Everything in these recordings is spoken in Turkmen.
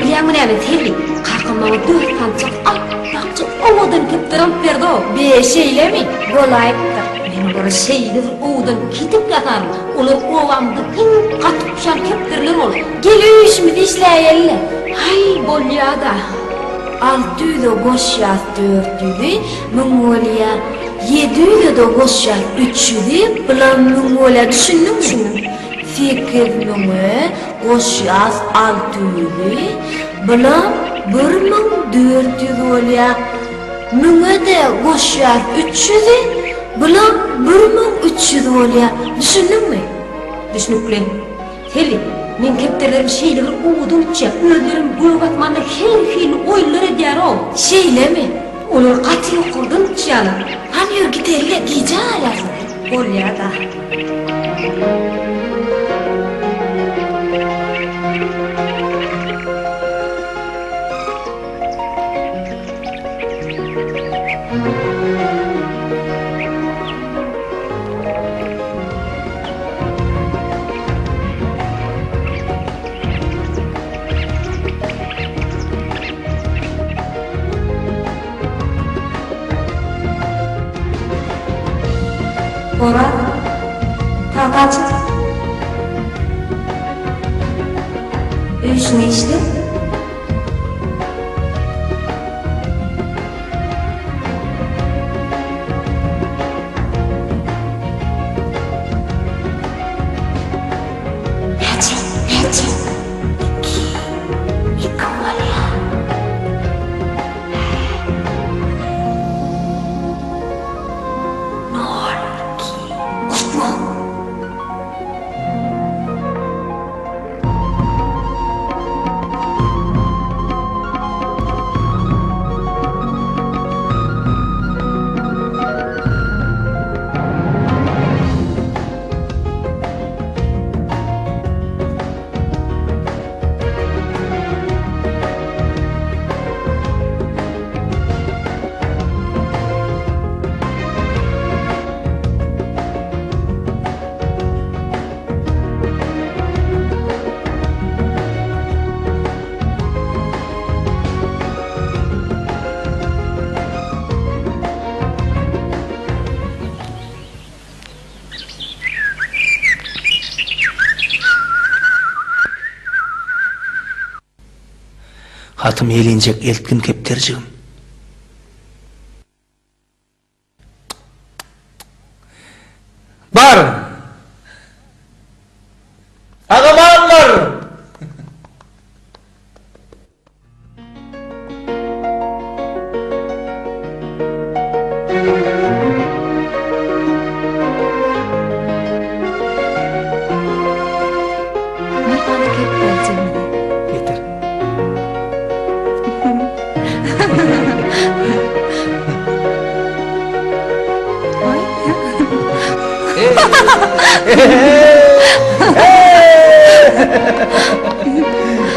Bilýäňmi näme, Selbi, kakam maňa dört sanjak apbakja owadan kepderi alyp berdi-ow. Be, şeýlemi? Bolaýypdyr. Men olara şeýle bir owadan ketek ýasaryn, olar obamyzda iň gaty uçýan kepderiler bolar. Gel öý işimizi işläýeli-le. Haý, bolýa-da. Alty ýüze goşýas dört ýüzi, müň bolýa. Ýedi ýüze-de goşýas üç ýüzi, bulam müň bolýa. Düşündiňmi? Düşündim. Sekiz müňe goşýas alty ýüzi, bulam 1400 bolýa. Müňe-de goşýas üç ýüzi, bulam 1300 bolýa. Düşündiňmi? Düşnükli. Selbi, meň kepderilerim şeýle bir owadan uçýar, özlerem gök asmanda her hili oýunlar edýär-ow. Şeýlemi? Olar gaty ýokardan uçýarlar. Hany ýör gideli-le, gijä galýarsyň. Bolýa-da. Oraz, tagta çyk. Öý işiňi işle. Näçe? Näçe? Iki. Iki bolýar. Nol, iki. Gutma. Hatym ýelinjek eltgin kepderjigim. Bar! Sag-aman bar!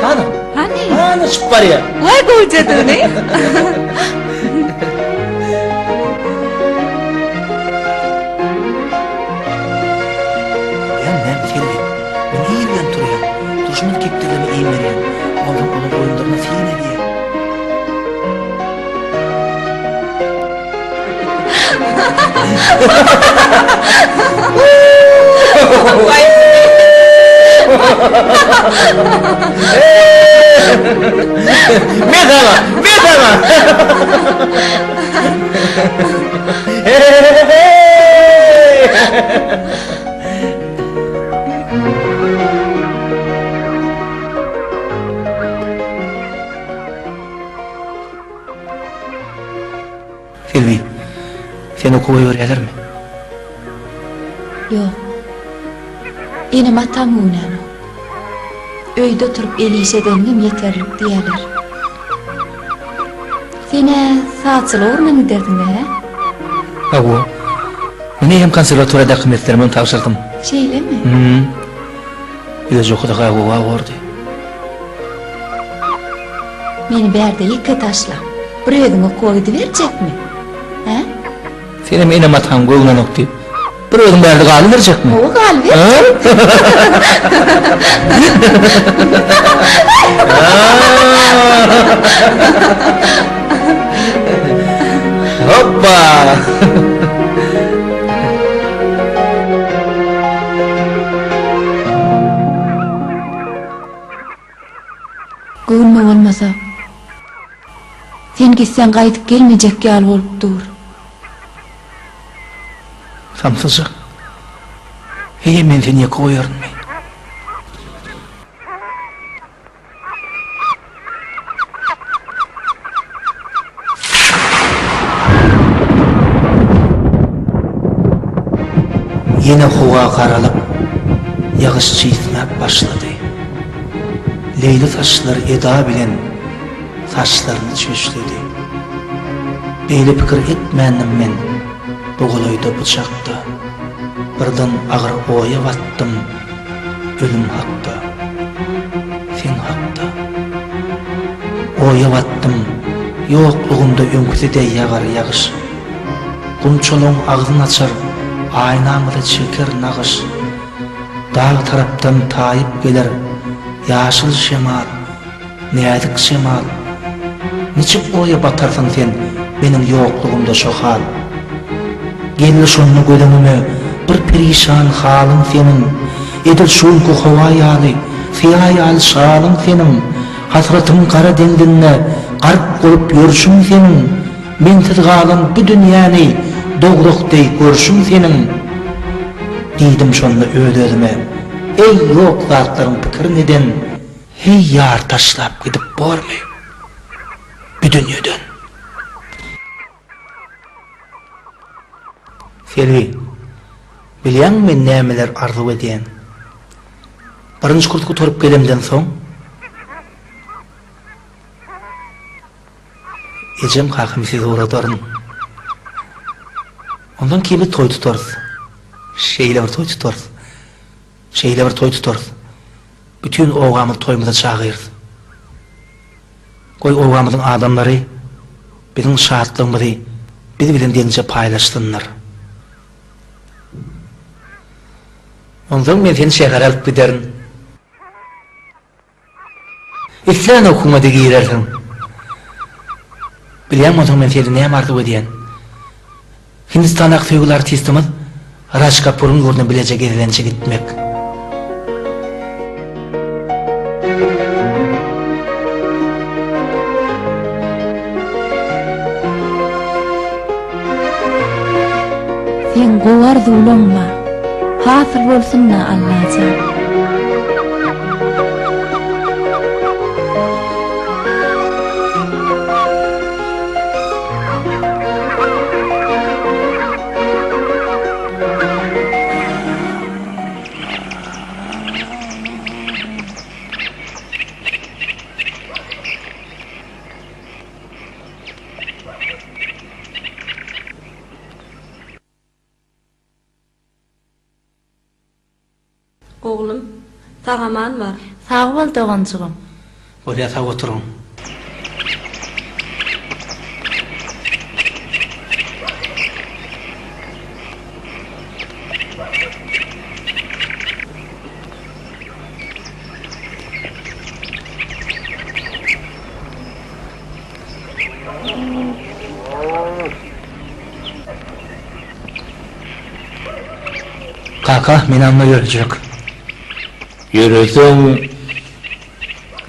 Hany? Hany? Hany uçup barýar. Waý gowjadygyny. Ýa näme Selbi? Men irden turýan. Duşman kepderilerime iým berýän. Onsoň olaryň oýunlaryna syn edýän. Men saňa! Men saňa! Selbi, seni okuwa goýberýärlermi? Ýok. Enem-atam göwnänok. Öýde oturyp el iş edeniňem ýeterlik diýýärler. Sen-ä sazçylyk ugrundan giderdiň-dä, hä? Hawa. Men eýýäm konserwatoriýadaky meslerimem tabşyrdym. Şeýlemi? Hüm. Ýöne okuda gowy bordy. Meni bärde ýeke taşlap, bir özüň okuwa gidiberjekmi? Hä? Senem enem-ataň göwnenok diýip, bir özüň bärde galyberjekmi? Hawa, galyberjek. Hopba! Göwnüme bolmasa, sen gitseň gaýdyp gelmejek ýaly bolup dur. Samsyjak. Heý, men seni ýeke goýarynmy? Ýene howa garalyp, ýagyş çisňäp başlady. Leýli saçlar eda bilen saçlaryny çöşledi. Beýle pikir etmändim men bu golaýda bu çakda. Birden agyr oýa batdym ölüm hakda, sen hakda. Oýa batdym, ýoklugymda öňküsi deý ýagar ýagyş. Gunçalaň agzyn açar, aýnamyza çeker nagyş. Dag tarapdan taýyp geler ýaşyl şemal, näzik şemal. Niçik oýa batarsyň sen meniň ýoklugymda şo hal? Geldi şonda göz öňüme bir perişan halyň seniň, Edil şu günki howa ýaly, syýa ýaly şalyň seniň, Hasratyň gara deňzinde gark bolup ýörşüň seniň, Mensiz galan bu dünýäni dowzah deý görşüň seniň. Diýdim şonda öz-özüme, Eý, ýok zatlaryň pikirin eden, Heý, ýar taşlap gidip bormy bu dünýeden? Selbi, bilýäňmi men nämeler arzuw edýän? Birinji kurs gutaryp gelemden soň, Ejem kakamy size ugradaryn. Ondan keyin biz toý tutarys. Şeýle bir toý tutarys. Şeýle bir toý tutarys. Bütin obamyzy toýumyza çagyrys. Goý obamyzyň adamlary biziň şatlygymyzy biz bilen deňje paýlaşsynlar. Onsoň men seni şähere alyp giderin. Islän okuwyňa-da girersiň. Bilýäňmi onsoň men senden näme arzuw edýän? Hindistandaky söýgüli artistimiz Raj Kapuryň ýurduna bileje gezelençe gitmek. Seň gowy arzuwlaň bar. Hasyl bolsun-da Allajan. Oglum, sag-aman bar. Sag bol doganjygym. Bolýa sag oturyň. Kaka, men alma ýörejek. Ýöreseň,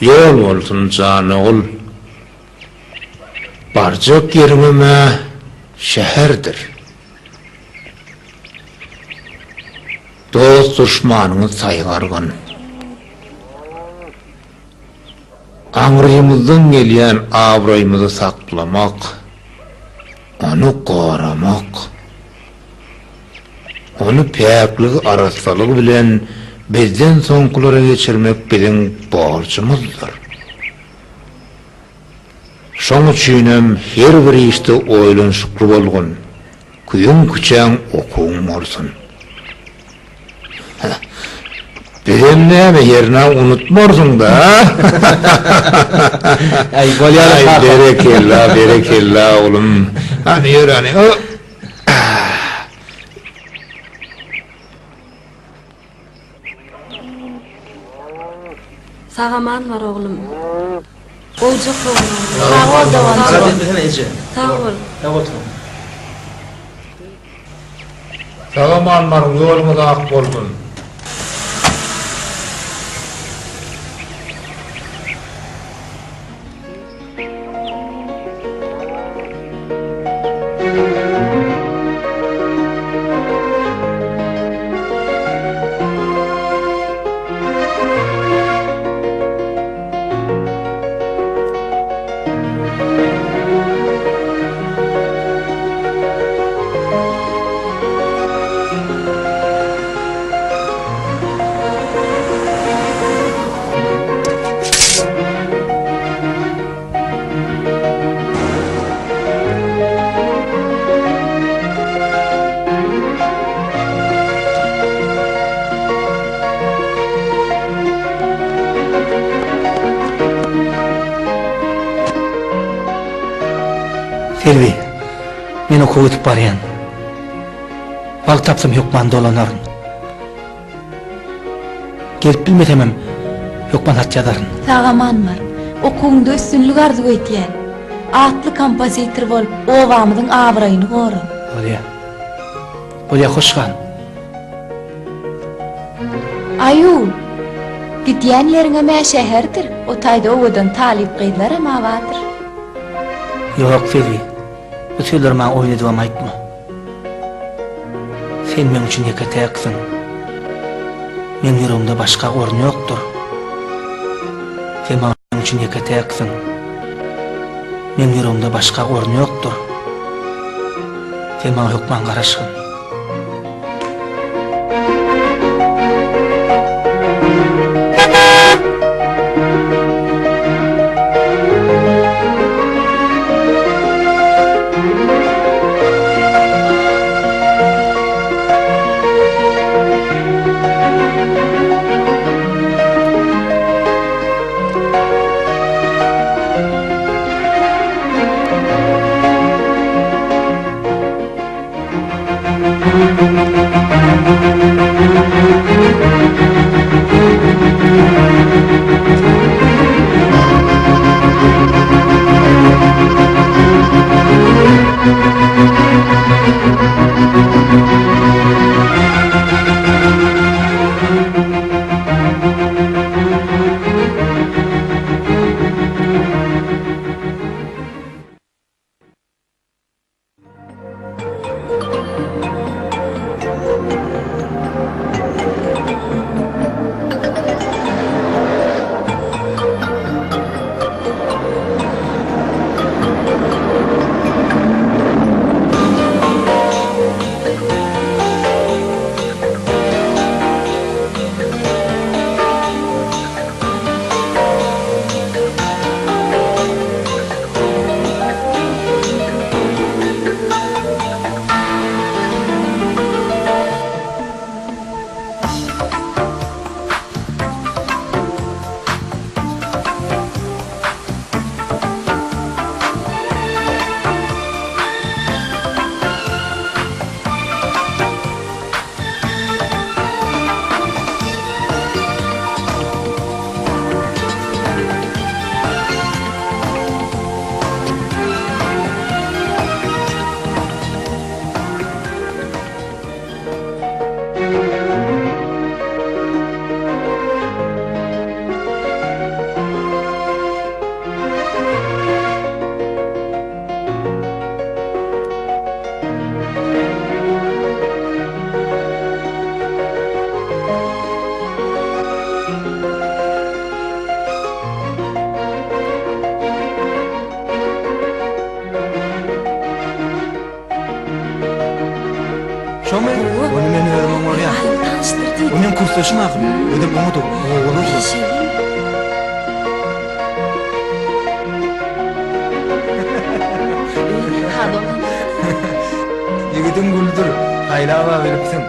ýol bolsun, jan ogul. Barjak ýeriňem-ä şäherdir. Dost-duşmanyňy saýgargyn. Aňrymyzdan gelýän abraýymyzy saklamak, ony goramak, ony päkligi, arassalygy bilen bizden soňkulara geçirmek biziň borjumyzdyr. Şoň üçinem her bir işde oýlanyşykly bolgun, küýüň-küçäň okuwyň bolsun. Bizem näme hernä unutmarsyň-da, a? Äý, bolýa-la, kaka. Aý, berekella, berekella, oglum. Hany, ýör, hany. Sag-aman bar, oglum. Gowjak bogun, oglum. Sag bol, doganjygym. Garaz etmesene, eje. Sag bol. Sag oturyň. Sag-aman baryň, ýoluňyz ak bolsun! Selbi, men okuwa gidip barýan. Wagt tapsam hökman dolanaryn. Gelip bilmesemem hökman hat ýazaryn. Sag-aman bar. Okuwyňda üstünlik arzuw edýän. Atly kompozitor bolup, obamyzyň abraýyny gora. Bolýa. Bolýa, hoş gal. Aýu! Gidýän ýeriňem-ä şäherdir, o taýda owadan talyp gyzlaram-a bardyr. Ýok, Selbi. Bu sözleri maňa oýun edibem aýtma. Sen meň üçin ýeke-täksiň. Meň ýüregimde başga orun ýokdur. Sen maňa üçin ýeke-täksiň. Meň ýüregimde başga orun ýokdur. Sen maňa hökman garaşgyn. Şomy? Ony men özüm oňarýan. Aýymy tanyşdyr diýdi. O meň kursdaşym ahyry. Özem oňa-da owaly oglan. Şeýle. Ýigidiň güldür, saýlab-a bilipsiň.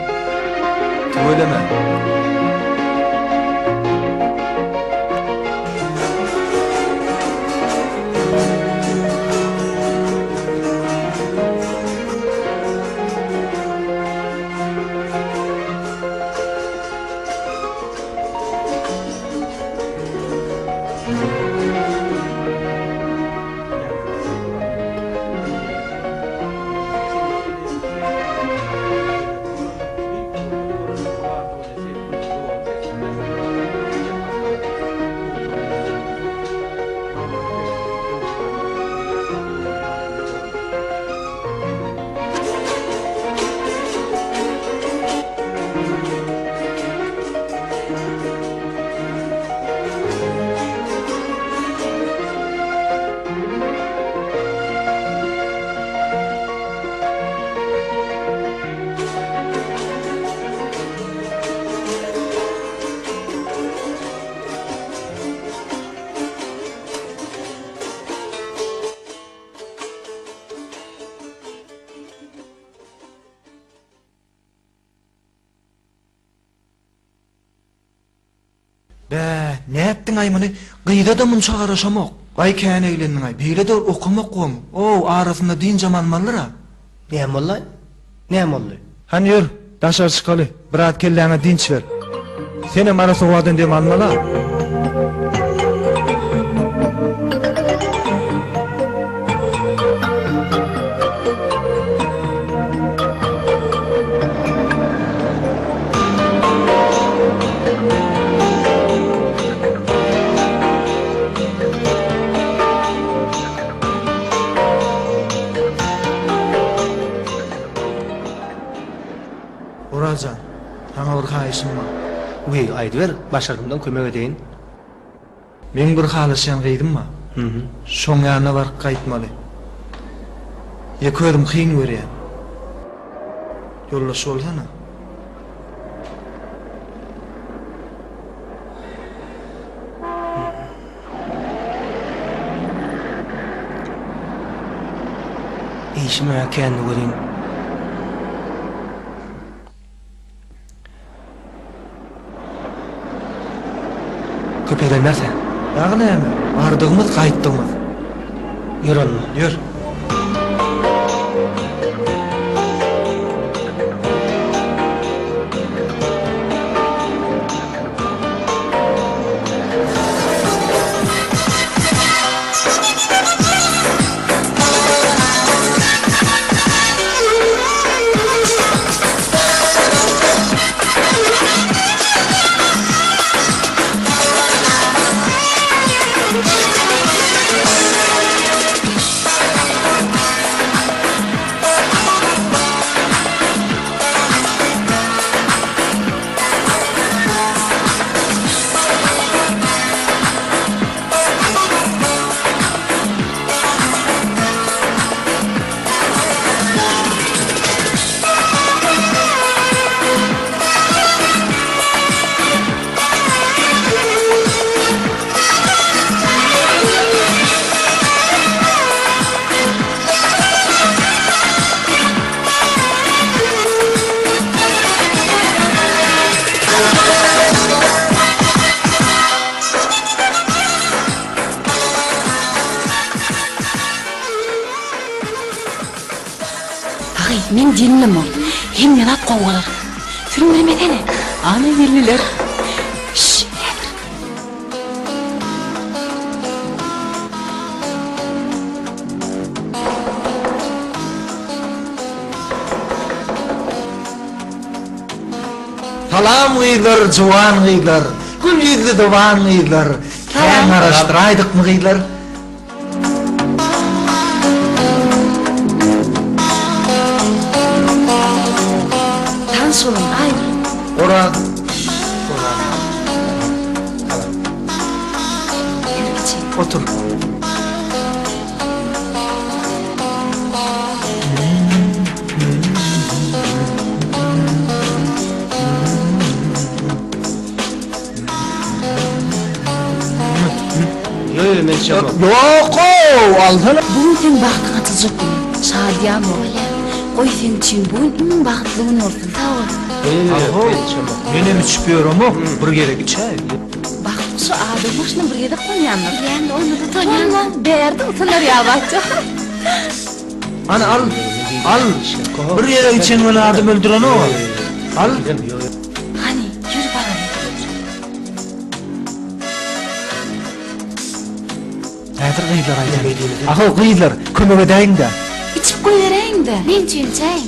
Tüweleme. Bä, nätdiň-aý muny? Gyza-da munça garaşamok. Aý, kän eglendiň-aý. Beýle-de okamak gowymy? Ow, arasynda dynjam almalydyr-a. Näme boldy-aý? Näme boldy? Hany ýör, daşary çykaly, biraz kelläňe dynç ber. Senem arassa howadan dem almaly-a. Oraz jan, saňa bir haýyşym bar. Wiý, aýdyber, başardymdan kömek edeýin. Meň bir halaşýan gyzym bar. Şoň ýanyna baryp gaýtmaly. Ýeke özüm kyn görýän. Ýoldaş bolsana. Işim-ä kändi welin. Köp eglenmeris-ä. Dagy näme, bardygymyz, gaýtdygymyz. Ýör onda. Ýör. Agy, men gelinem bol. Hemme zat gowy bolar. Süründirmesene. Ana geldiler. Şş, häzir. Salam gyzlar, juwan gyzlar, gül ýüzli dowan gyzlar. Kän garaşdyraýdykmy gyzlar? Tanyş boluň, Aýgül. Oraz. Oraz. Salam. Gel içi. Otur. Ýo ýo men içemok. Ýok-ow, alsana. Bu gün seň bagtyň açyljak günüň. Şadyýan bol. Goý seň üçin bu gün iň bagtly gün bolsun. Sag bol. Ýo ýo men içemok. Menem içip ýöremok, bir gezek içäý. Bagt guşy adam başyna bir gezek gonýandyr. Bilýän-de, onda-da utanýan. Utanma, bärde utanar ýaly zatja. Hany al, al. Bir gezek içen weli adam öldürenok. Al. Hany, ýör baraly. Häzir gyzlar aýdar. Ahow gyzlar, kömek edäýiň-dä. Içip goýberäýiň-dä. Men üçin içäýiň.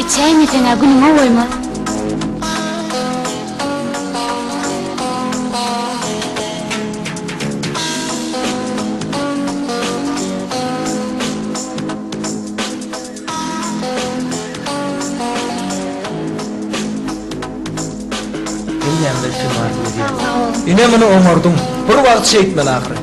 Içäýmeseň-ä günüňe goýmaz. Hemmämiz üçin arzuw edýäris. Ine muny oňardyň. Bir wagt şeýtmeli ahyry.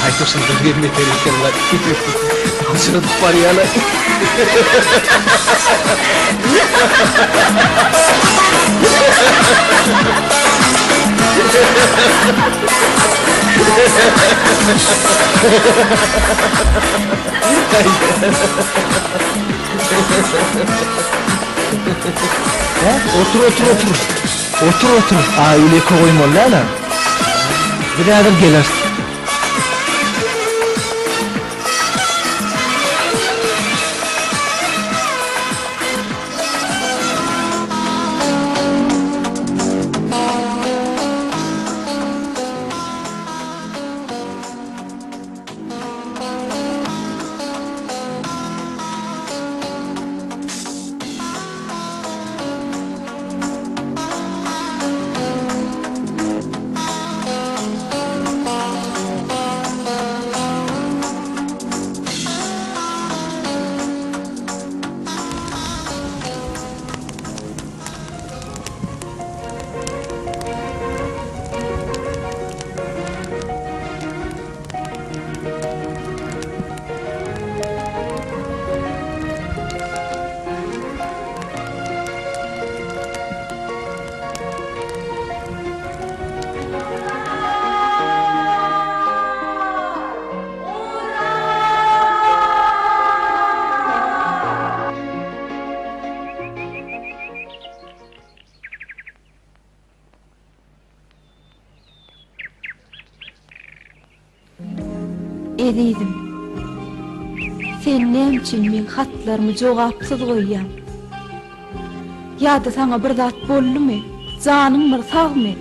Aýtoşyndan bir beter eken-laý. Aljyradyp barýa-laý. Hä? Otur, otur, otur. Otur, otur. Aýgül ýeke goýmaly däl-ä. Biz häzir geleris. Ezizim, sen näme üçin meň hatlarymy jogapsyz goýýaň? Ýa-da saňa bir zat boldumy? Janyň bir sagmy?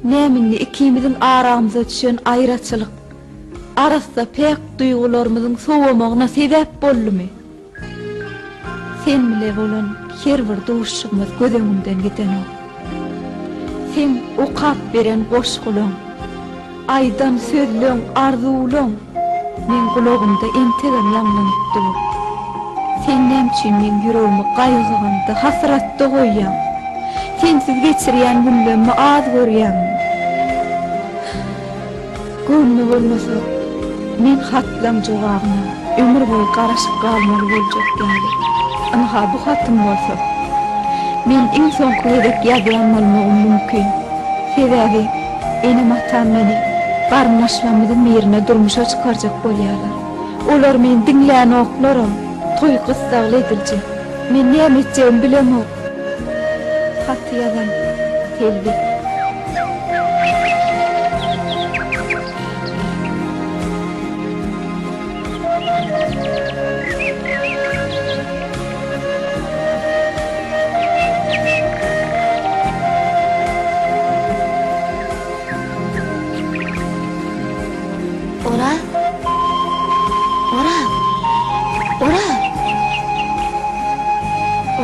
Näme indi ikimiziň aramyza düşen aýraçylyk, arassa päk duýgularymyzyň sowamagyna sebäp boldumy? Sen bile bolan her bir duşuşygymyz göz öňümden gidenok. Seň okap beren goşgulaň, aýdan sözleň, arzuwlaň meň gulagymda entegem ýaňlanyp dur. Sen näme üçin meň ýüregimi gaýgy-gamda, hasratda goýýaň? Sensiz geçirýän günlemmi az görýäňmi? Göwnüme bolmasa, meň hatlaň jogabyna. ömür boýy garaşyp galmaly boljak ýaly. Ynha bu hatym bolsa, men iň soňky gezek ýazýan bolmagym mümkin. Sebäbi enem-atam meni garyndaşlarymyzyň birine durmuşa çykarjak bolýarlar. Olar meni diňlänoklaram, toý gyssagly ediljek. Men näme etjegimi bilemok. Haty ýazan Selbi. Oraz! Oraz! Oraz!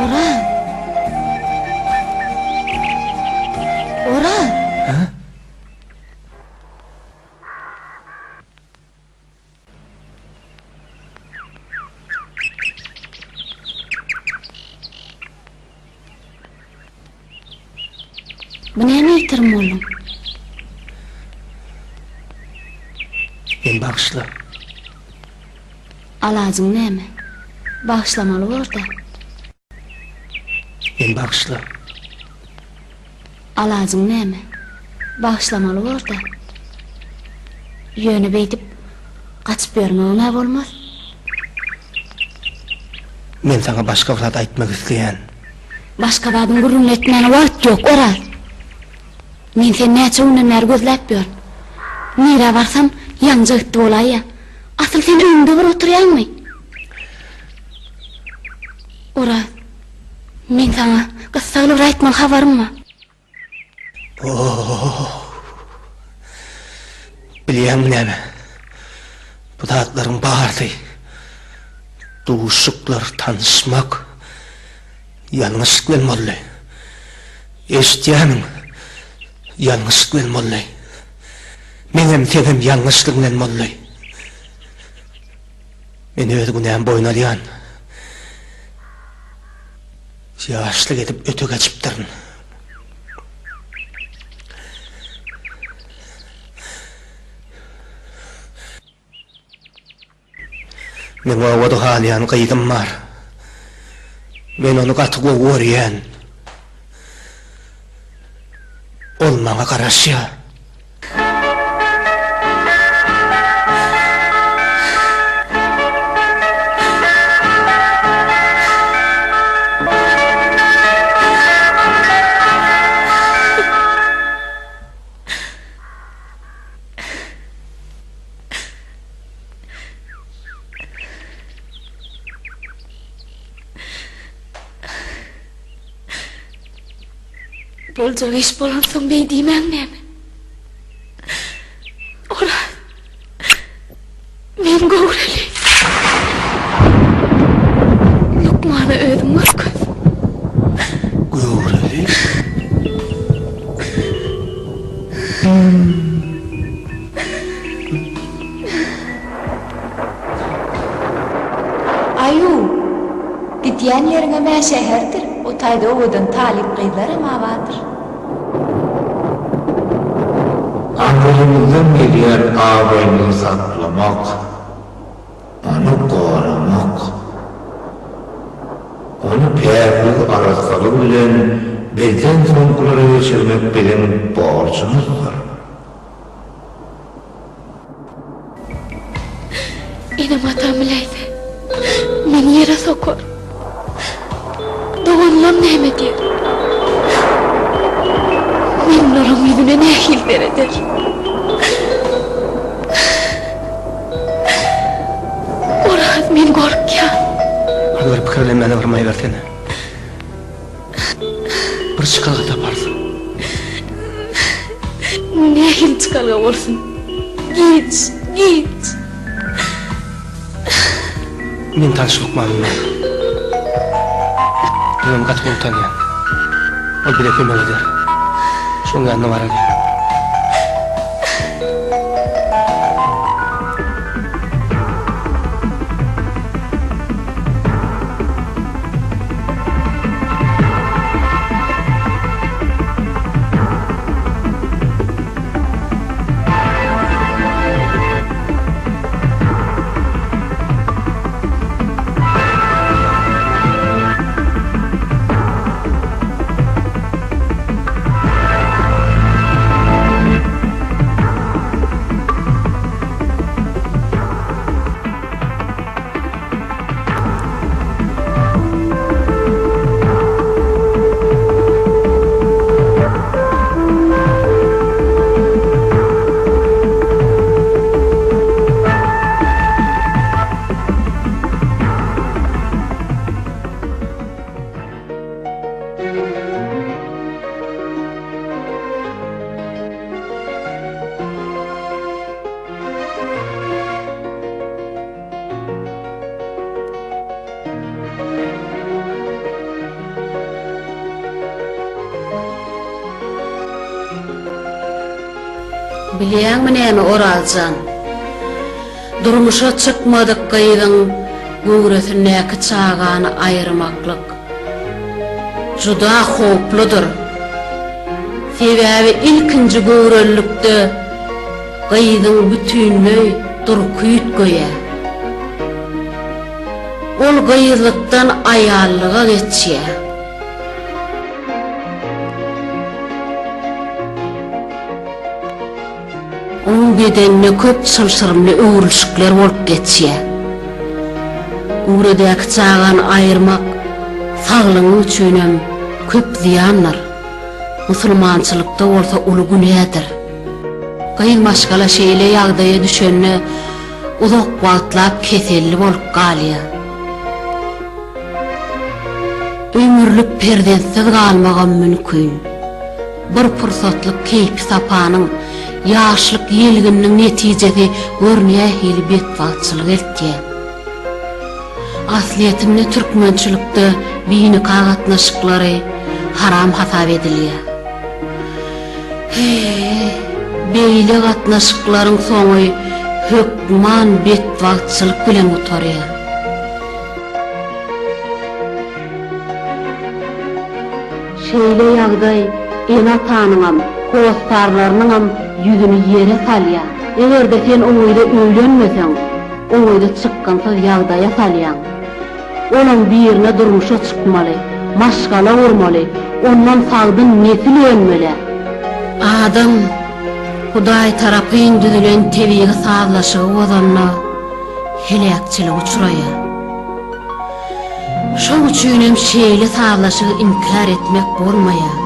Oraz! Oraz! Hä? Bu näme ýitirim bolduň? Meni bagyşla. Alajyň näme? Bagyşlamaly bor-da. Meni bagyşla. Alajyň näme? Bagyşlamaly bor-da. Ýöne beýdip gaçyp ýörmegem-ä bolmaz. Men saňa başga bir zat aýtmak isleýän. Başga zadyň gürrüňini etmäne wagt ýok, Oraz. Men seni näçe günden bäri gözläp ýörün. Nirä barsam, ýaňja gitdi bolaýýa. Asyl sen öýüňde bir oturýaňmy? Oraz, meň saňa gyssagly bir aýtmaly habarym bar. Oh! Bilýäňmi näme? Bu zatlaryň barysy, duşuşyklar, tanyşmak ýalňyşlyk bilen boldy. Eşidýämiň? Ýalňyşlyk bilen boldy. Meňem, seňem ýalňyşlygyň bilen boldy. Men öz günämi boýun alýan. Ýaşlyk edip öte geçipdirin. Meň obada galýan gyzym bar. Men ony gaty gowy görýän. Ol maňa garaşýar. Boljak iş bolansoň beý diýmäň näme? Oraz, men göwreli. Lukmana özüň görkez. Göwreli? Aýu! Gidýän ýeriňem-ä şäherdir, o taýda owadan talyp gyzlaram abardyr. Aňrymyzdan gelýän abraýymyzy saklamak, ony goramak, ony päkligi-arassalygy bilen bizden soňkulara geçirmek biziň borjumyzdyr. Enem-atam biläýse, meni ýere sokar. Doganlam näme diýer? Men olaryň ýüzüne nähili serederin? Oraz, men gorkýan. Hany bir pikirlenmäne bir maý bersene. Bir çykalga taparsyň. Nähili çykalga bolsun? Giç, giç. Meň tanyş lukmanym bar. Men ony gaty gowy tanýan. Ol bize kömek eder. Şoň ýanyna baraly. Bilýäňmi näme, Orazjan? Durmuşa çykmadyk gyzyň göwresindäki çagany aýyrmaklyk juda howpludyr. Sebäbi ilkinji göwrelilikde gyzyň bütinleý durky üýtgeýär. Ol gyzlykdan aýallyga geçýär. Onuň bedeninde köp çylşyrymly öwrülişikler bolup geçýär. Göwredäki çagany aýyrmak saglygyň üçinem köp zyýandyr. Musulmançylykda bolsa uly günädir. Gyz maşgala şeýle ýagdaýa düşende uzak wagtlap keselli bolup galýar. Ömürlik perzentsiz galmagam mümkin. Bir pursatlyk keýpi-sapanyň, ýaşlyk ýelgininiň netijesi gör nähili betbagtçylyga eltýär. Aslyýetinde türkmençilikde binika gatnaşyklary haram hasap edilýär. Heý, beýle gatnaşyklaryň soňy hökman betbagtçylyk bilen gutarýar. Şeýle ýagdaý ene-atanyňam, hossarlarynyňam ýüzüni ýere salýar. Eger-de sen o gyza öýlenmeseň, o gyzy çykgynsyz ýagdaýa salýaň. Olam birine durmuşa çykmaly, maşgala gurmaly, ondan sagdyn nesil önmeli. Adam Hudaý tarapyn düzülen tebigy sazlaşygy bozanda heläkçilige uçraýar. Şoň üçinem şeýle sazlaşygy inkär etmek bolmaýar.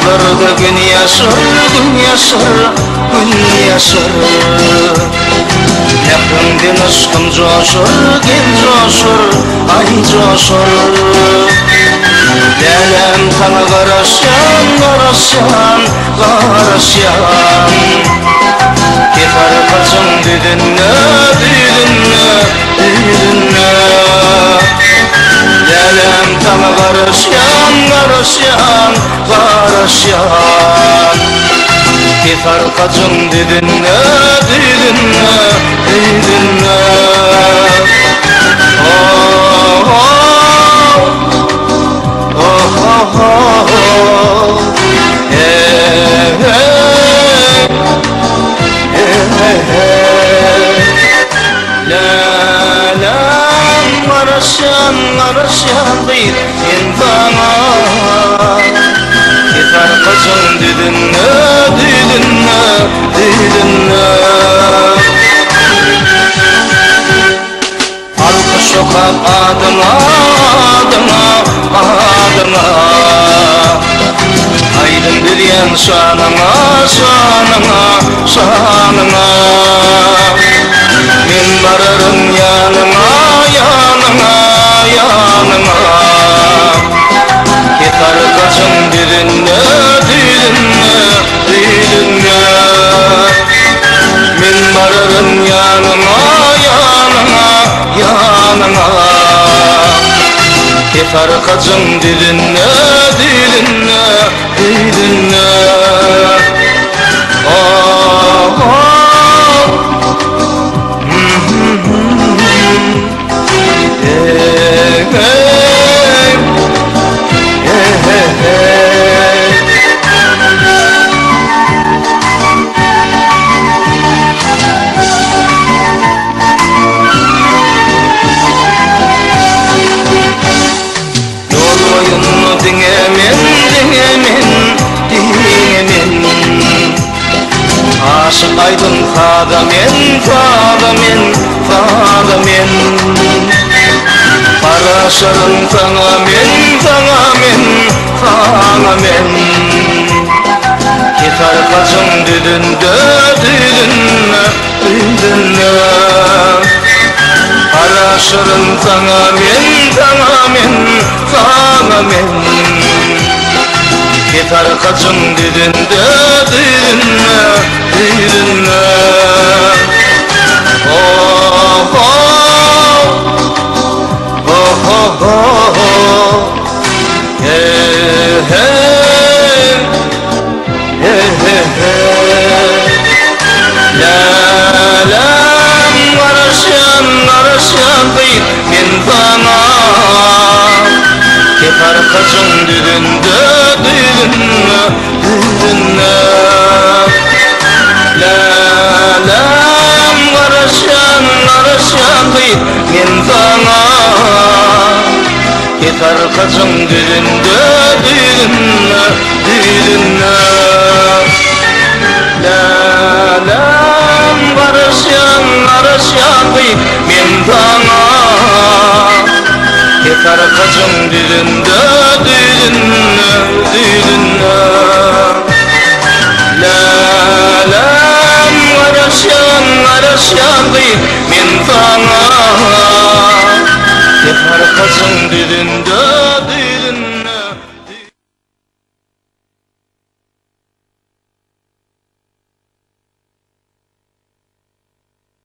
Bulutlarda gün ýaşar, gün ýaşar, gün ýaşar. Mähriňden yşkym joşar, gel joşar, aý joşar. Läläm saňa garaşýan, garaşýan, garaşýan. Kesarkaçyň düzünde, düzünde, düzünde. Läläm saňa garaşýan, garaşýan, garaşýan. Kesarkajyň düzünde, düzünde, düzünde. Oh-oh, oh-oh-oh, hey-hey, hey-hey-hey. Läläm garaşýan, garaşýan gyz men saňa. Kesarkajyň düzünde, düzünde, düzünde. Alkyş okap adyňa, adyňa, adyňa. Aýdym düzýän şanyňa, şanyňa, şanyňa. Men bararyn ýanyňa, ýanyňa, ýanyňa. Kesarkajyň düzünde, düzünde, düzünde. Men bararyn ýanyňa, ýanyňa, ýanyňa. Kesarkajyň düzünde, düzünde, düzünde. Oh, oh. Hey, hey. Hey, hey, hey. Ýol boýunda diňe men, diňe men, diňe men. Aşyk aýdym saza men, saza men, saza men. Garaşaryn saňa men, saňa men, saňa men. Kesarkajyň düzünde, düzünde, düzünde. Garaşaryn saňa men, saňa men, saňa men. Kesarkajyň düzünde, düzünde, düzünde. Oh, oh, oh, oh, oh. Hey, hey, hey, hey, hey. Läläm garaşýan, garaşýan gyz men saňa. Kesarkajyň düzünde, düzünde, düzünde. Läläm garaşýan, garaşýan gyz men saňa. Kesarkajyň düzünde, düzünde, düzünde. Läläm garaşýan, garaşýan gyz men saňa. Kesarkajyň düzünde, düzünde, düzünde. Läläm garaşýan, garaşýan gyz men saňa. Kesarkajyň düzünde.